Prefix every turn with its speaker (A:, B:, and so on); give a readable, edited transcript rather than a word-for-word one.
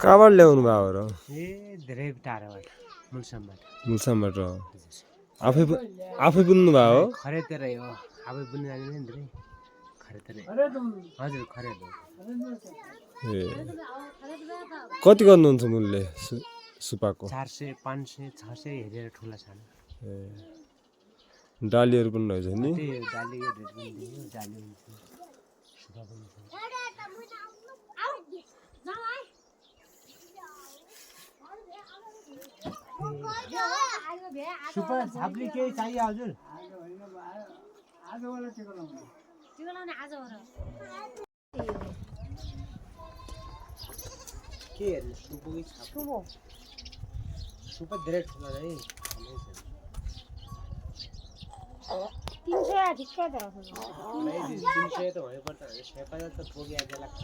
A: कहाँबाट ल्याउनु भयो र
B: ए धेरै टाढाबाट मुलसम्मबाट
A: मुलसम्मबाट आफै बुन्नु भयो हो
B: खरेतेरै हो आफै बुन्नु जान्दैन नि धेरै खरेतेरै हजुर खरेत हो
A: ए कति गर्नुहुन्छ मूल्य सुपाको
B: 400 500 600 हेरेर ठुला सानो
A: ए डालीहरू पनि रहेछ नि
B: त्यही हो डालीको रेट पनि दियो डाली हुन्छ सुपा पनि छ सुपा झाप्ली केही चाहियो हजुर के हेर्नु सुपो कि छापो सुपा धेरै ठुलो है
C: 300 ठिक्कै छ
B: 300 त हुनै पर्छ भने 6000 त पुग्यो आज लाग्छ